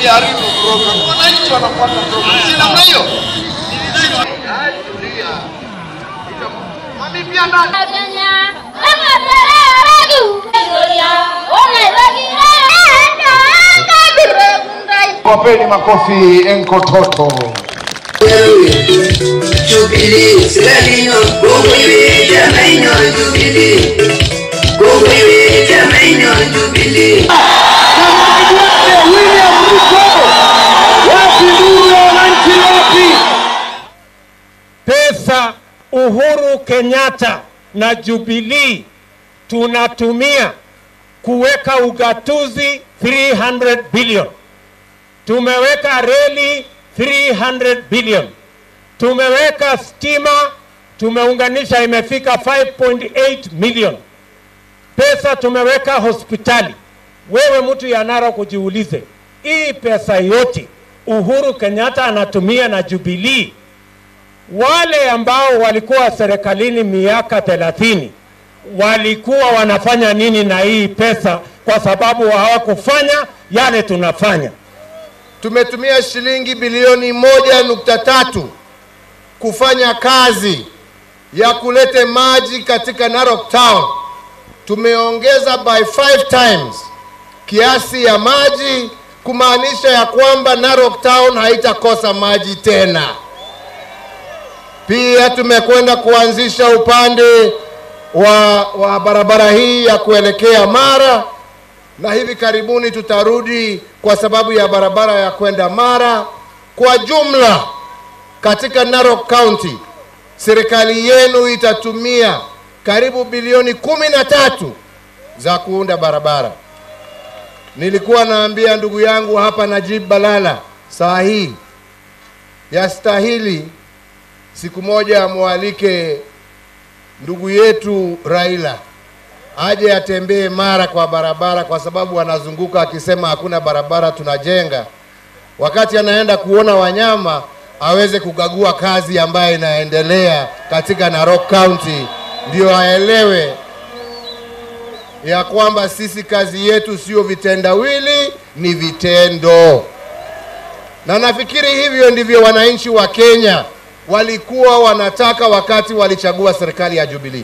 Msiharibu program. Wananchi wanafuata program. Si namna hiyo. Wapeni makofi Enkototo. Jubilee, Slalino, Jubilee, Jubilee. William Ruto, wapi nuru ya wananchi wapi? Pesa Uhuru Kenyatta na Jubilee tunatumia kuweka ugatuzi 300 billion. Tumeweka reli 300 billion. Tumeweka stima, tumeunganisha imefika 5.8 million. Pesa tumeweka hospitali. Wewe mtu ya Narok kujiulize, hii pesa yote Uhuru Kenyatta anatumia na Jubilee, wale ambao walikuwa serikalini miaka 30 walikuwa wanafanya nini na hii pesa? Kwa sababu hawakufanya yale tunafanya. Tumetumia shilingi bilioni 1.3 kufanya kazi ya kulete maji katika Narok Town. Tumeongeza by 5 times kiasi ya maji, kumaanisha ya kwamba Narok Town haitakosa maji tena. Pia tumekwenda kuanzisha upande wa barabara hii ya kuelekea Mara, na hivi karibuni tutarudi kwa sababu ya barabara ya kwenda Mara. Kwa jumla katika Narok County serikali yenu itatumia karibu bilioni 13 za kuunda barabara. Nilikuwa naambia ndugu yangu hapa Najib Balala, saa hii yastahili siku moja mualike ndugu yetu Raila aje atembee Mara kwa barabara, kwa sababu anazunguka akisema hakuna barabara tunajenga. Wakati anaenda kuona wanyama aweze kukagua kazi ambayo inaendelea katika Narok County, ndio aelewe ya kwamba sisi kazi yetu sio vitendawili, ni vitendo. Na nafikiri hivyo ndivyo wananchi wa Kenya walikuwa wanataka wakati walichagua serikali ya Jubilee.